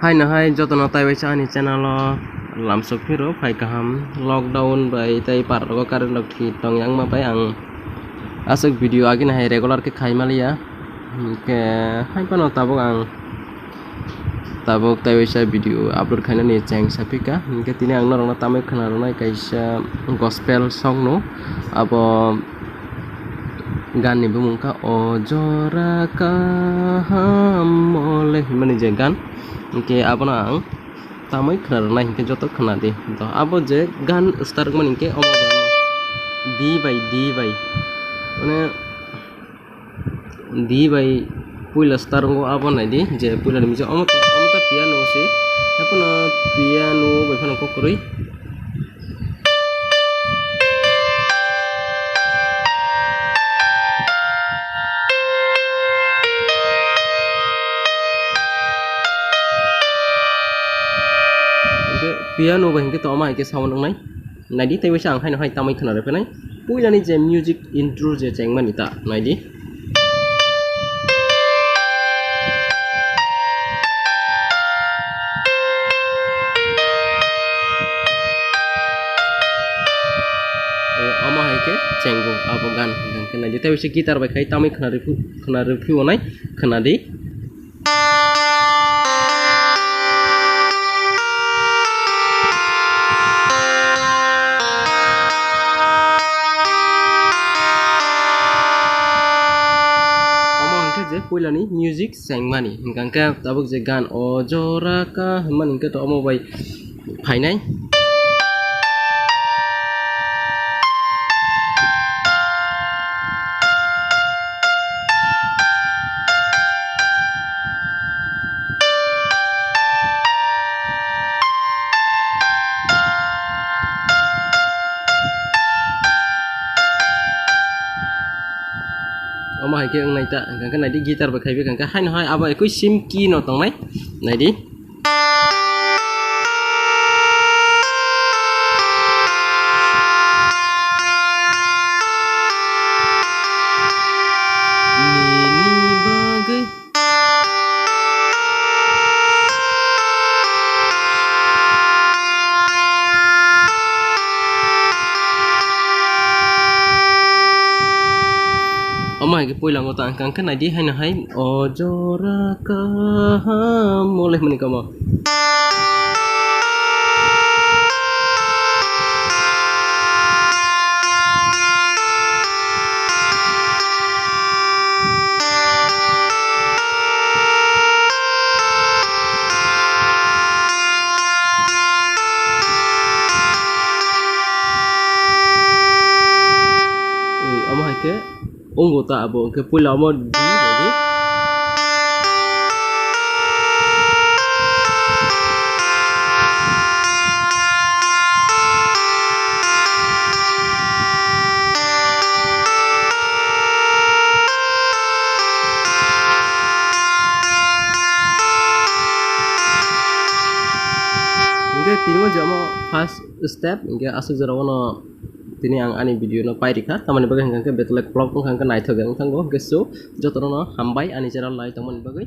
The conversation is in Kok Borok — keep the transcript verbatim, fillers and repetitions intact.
Haino hai jotono taiwaisa ani channel o lamsok phiro phai kaham. Lockdown bai tei parrogo current rok thwi tong yang ma bai ang aswk video agini hai regular khe khai maliya. Hinkhe hai phano tabuk ang tabuk taiwaisa video upload khainani chengsa phika. Hinkhe tini ang norokno tamwi khwna rwnai kaisa gospel song no. Abo gan ni bumung kha O Jora Kaham Mole hinmani je gan. Hinkhe abono ang tamwi khwna rwnai hinkhe joto khwna di. To abo je gan start wngmani hinkhe omo bai D bai D bai, mane D bai puila start wngo, abo nai di je puila ni misa omo to, omo to piano se, haphano piano bai phano kok kwrwi. Hinkhe piano bai hinkhe to omo hai khe sound wngnai. Naidi, tei waisa ang haino hai tamwi khwna rw phainai. Puilani je music intro je chengmani ta naidi. Eh, omo hai khe chengo abo gan, gan khe naidi. Tei waisa guitar bai khai tamwi khwna rw phi-, khwna rw phio nai, khwna di. Omo hwnkhe je puilani music chengmani, hwnkhe tabuk je gan O Jora Kaham Mole hwnkhe to omo bai phainai. Omo hai khe wngnai ta, hwnkhe naidi guitar bai khaibai, hwnkhe haino hai abo ekoi same key no tongnai, naidi. Nini bagwi. Omo hai khe puila wngkha ta, hwnkhe naidi haino hai O Jora Kaham Mole hwnmani kamo. Omo hai khe. Wngo ta abo hwnkhe puila omo di, di. Hwnkhe tini o je omo first step, hwnkhe aswk jora o no tini ang ani video no pairikha, tamoni bagwi hwnkha khe betwlai vlog wngkha khe naithok ya wngthango, hwnkhe so jotono no hambai ani channel nai tongmani bagwi.